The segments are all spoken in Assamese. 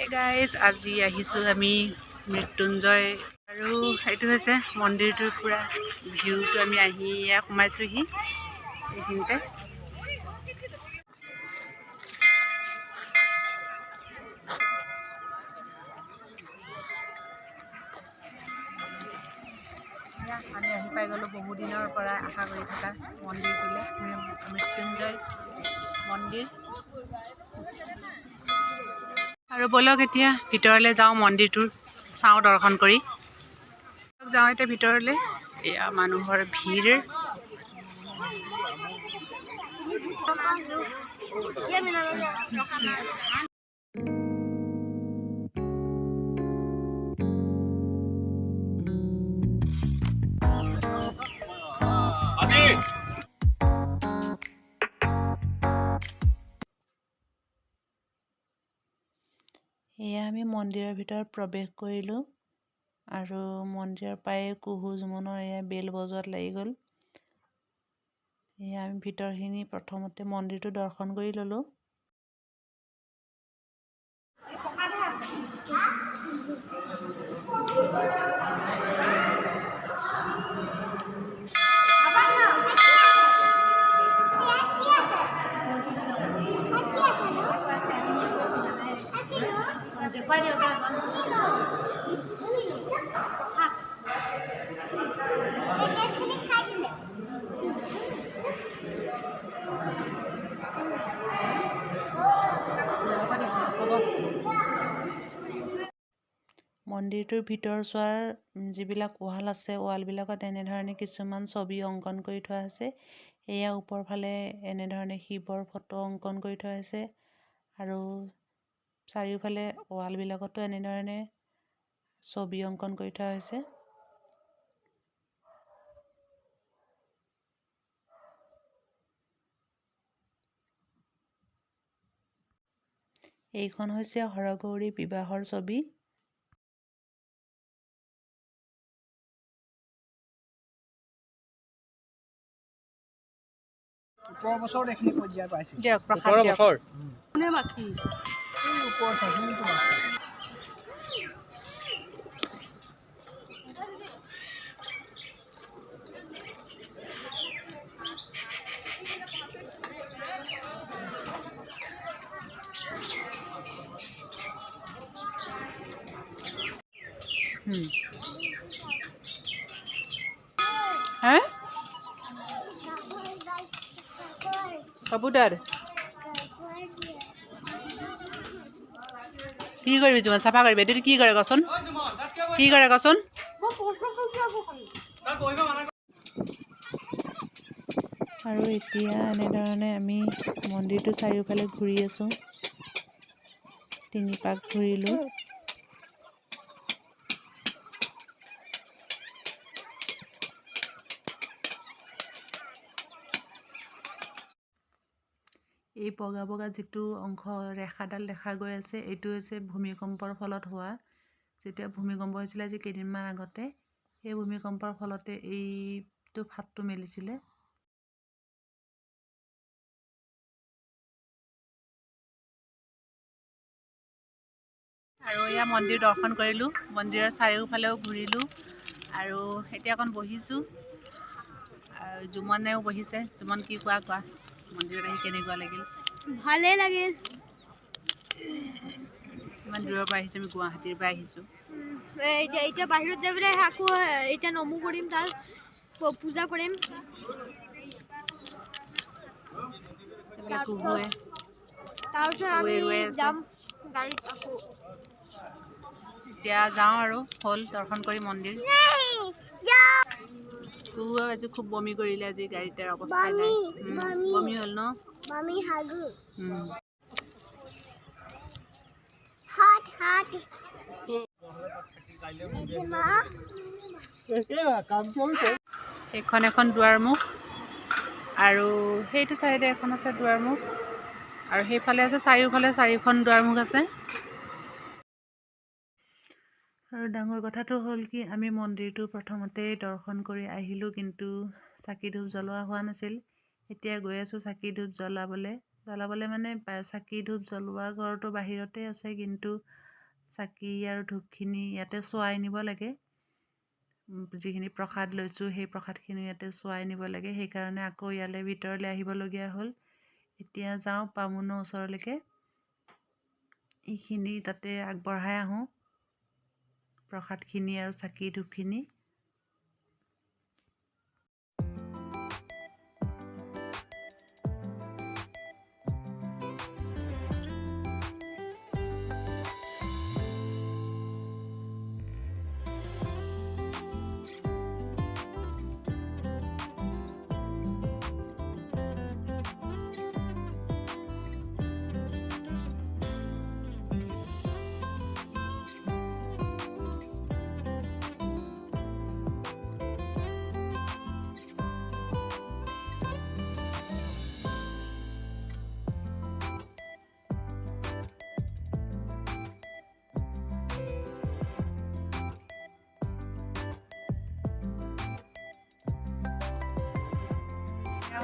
গাইজ, আজি আহিছোঁ আমি মৃত্যুঞ্জয় আৰু এইটো হৈছে মন্দিৰটোৰ পূৰা ভিউটো। আমি আহি এয়া সোমাইছোঁহি এইখিনিতে। আমি আহি পাই গ'লোঁ বহুদিনৰ পৰা আশা কৰি থকা মন্দিৰটোলৈ, মৃত্যুঞ্জয় মন্দিৰ। আৰু ব'লক এতিয়া ভিতৰলৈ যাওঁ, মন্দিৰটোৰ চাওঁ দৰ্শন কৰি যাওঁ এতিয়া ভিতৰলৈ। এয়া মানুহৰ ভিৰ। এয়া আমি মন্দিৰৰ ভিতৰত প্ৰৱেশ কৰিলোঁ আৰু মন্দিৰৰ পৰাই কুহু জুমনৰ এয়া বেল বজোৱাত লাগি গ'ল। এয়া আমি ভিতৰখিনি প্ৰথমতে মন্দিৰটো দৰ্শন কৰি ল'লোঁ। মন্দিৰটোৰ ভিতৰ চোৱাৰ যিবিলাক ৱাল আছে, ৱালবিলাকত এনেধৰণে কিছুমান ছবি অংকন কৰি থোৱা আছে। এয়া ওপৰ ফালে এনেধৰণে শিৱৰ ফটো অংকন কৰি থোৱা আছে আৰু চাৰিওফালে ৱালবিলাকতো এনেধৰণে ছবি অংকন কৰি থোৱা হৈছে। এইখন হৈছে হৰগৌৰী বিবাহৰ ছবি। 17 বছৰত এইখিনি পৰ্যায় পাইছে। দিয়ক প্ৰসাদ দিয়ক। কোনে মাখি? এই ওপৰত চাচোন। হে কবুতৰ, কি কৰিবি জুমন? চাফা কৰিবি? এইটো কি কৰে কচোন, কি কৰে কচোন? আৰু এতিয়া এনেধৰণে আমি মন্দিৰটোৰ চাৰিওফালে ঘূৰি আছোঁ। তিনি পাক ঘূৰিলোঁ। এই বগা বগা যিটো অংশ ৰেখাডাল দেখা গৈ আছে, এইটো হৈছে ভূমিকম্পৰ ফলত হোৱা। যেতিয়া ভূমিকম্প হৈছিলে আজি কেইদিনমান আগতে, সেই ভূমিকম্পৰ ফলতে এইটো ফাটটো মেলিছিলে। আৰু এয়া মন্দিৰ দৰ্শন কৰিলোঁ, মন্দিৰৰ চাৰিওফালেও ঘূৰিলোঁ আৰু এতিয়া অকণ বহিছোঁ আৰু জুমনেও বহিছে। জুমন, কি কোৱা, কোৱা, মন্দিৰত আহি কেনেকুৱা লাগিল? ভালেই লাগিল। ইমান দূৰৰ পৰা আহিছোঁ আমি, গুৱাহাটীৰ পৰা আহিছোঁ। এতিয়া বাহিৰত যাই পেলাই আকৌ এতিয়া নমো কৰিম, তাত পূজা কৰিম। এইফালে কুহুৱে তাৰপিছত আমি ৰৈ আছে। যাম গাড়ীত আকৌ। এতিয়া যাওঁ আৰু, হ'ল দৰ্শন কৰি মন্দিৰ। কুহুৱে আজি খুব বমি কৰিলে, আজি গাড়ীতে অৱস্থাই নাই। বমি হ'ল ন? বমি হাগু। হাত হাত মা। এইখন এখন দুৱাৰমুখ আৰু সেইটো চাইডে এখন আছে দুৱাৰমুখ আৰু সেইফালে আছে, চাৰিওফালে চাৰিখন দুৱাৰমুখ আছে। আৰু ডাঙৰ কথাটো হ'ল কি, আমি মন্দিৰটো প্ৰথমতেই দৰ্শন কৰি আহিলোঁ, কিন্তু চাকি ধূপ জ্বলোৱা হোৱা নাছিল। এতিয়া গৈ আছোঁ চাকি ধূপ জ্বলাবলৈ। জ্বলাবলৈ মানে চাকি ধূপ জ্বলোৱা ঘৰটো বাহিৰতে আছে, কিন্তু চাকি আৰু ধূপখিনি ইয়াতে চোৱাই নিব লাগে। যিখিনি প্ৰসাদ লৈছোঁ সেই প্ৰসাদখিনি ইয়াতে চোৱাই নিব লাগে, সেইকাৰণে আকৌ ইয়ালৈ ভিতৰলৈ আহিবলগীয়া হ'ল। এতিয়া যাওঁ বামুণৰ ওচৰলৈকে, এইখিনি তাতে আগবঢ়াই আহোঁ প্ৰসাদখিনি আৰু চাকি ধূপখিনি।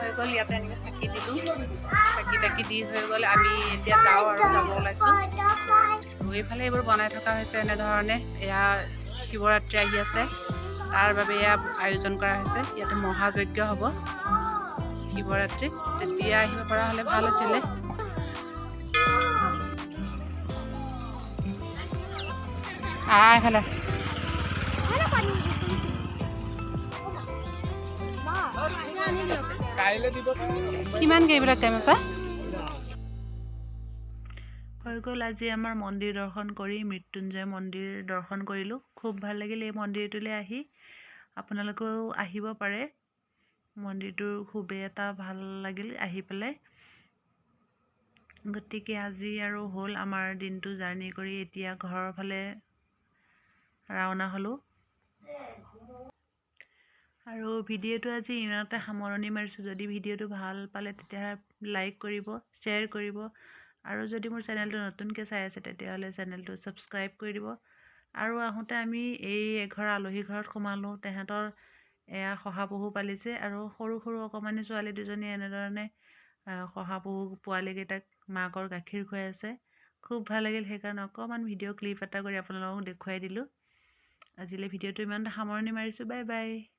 হৈ গ'ল, ইয়াতে এনেকৈ চাকি দিলোঁ, চাকি তাকি দি হৈ গ'ল। আমি এতিয়া যাওঁ আৰু যাব ওলাইছোঁ। আৰু এইফালে এইবোৰ বনাই থকা হৈছে এনেধৰণে। এয়া শিৱৰাত্ৰি আহি আছে, তাৰ বাবে এয়া আয়োজন কৰা হৈছে। ইয়াতে মহাযজ্ঞ হ'ব শিৱৰাত্ৰিত, তেতিয়া আহিব পৰা হ'লে ভাল আছিলে। এইফালে কিমানকৈ এইবিলাক টাইম আছে হৈ গ'ল। আজি আমাৰ মন্দিৰ দৰ্শন কৰি মৃত্যুঞ্জয় মন্দিৰ দৰ্শন কৰিলোঁ। খুব ভাল লাগিল এই মন্দিৰটোলৈ আহি। আপোনালোকেও আহিব পাৰে, মন্দিৰটোৰ খুবেই এটা ভাল লাগিল আহি পেলাই। গতিকে আজি আৰু হ'ল আমাৰ দিনটো জাৰ্ণি কৰি এতিয়া ঘৰৰ ফালে ৰাওনা হ'লোঁ। আৰু ভিডিঅ'টো আজি ইমানতে সামৰণি মাৰিছোঁ। যদি ভিডিঅ'টো ভাল পালে তেতিয়াহ'লে লাইক কৰিব, শ্বেয়াৰ কৰিব, আৰু যদি মোৰ চেনেলটো নতুনকৈ চাই আছে তেতিয়াহ'লে চেনেলটো ছাবস্ক্ৰাইব কৰি দিব। আৰু আহোঁতে আমি এই এঘৰ আলহী ঘৰত সোমালোঁ, তেহেঁতৰ এয়া শহাপহু পালিছে আৰু সৰু সৰু অকণমানি ছোৱালী দুজনীয়ে এনেধৰণে শহাপহু পোৱালিকেইটাক মাকৰ গাখীৰ খুৱাই আছে। খুব ভাল লাগিল, সেইকাৰণে অকণমান ভিডিঅ' ক্লিপ এটা কৰি আপোনালোকক দেখুৱাই দিলোঁ। আজিলৈ ভিডিঅ'টো ইমানতে সামৰণি মাৰিছোঁ। Bye bye.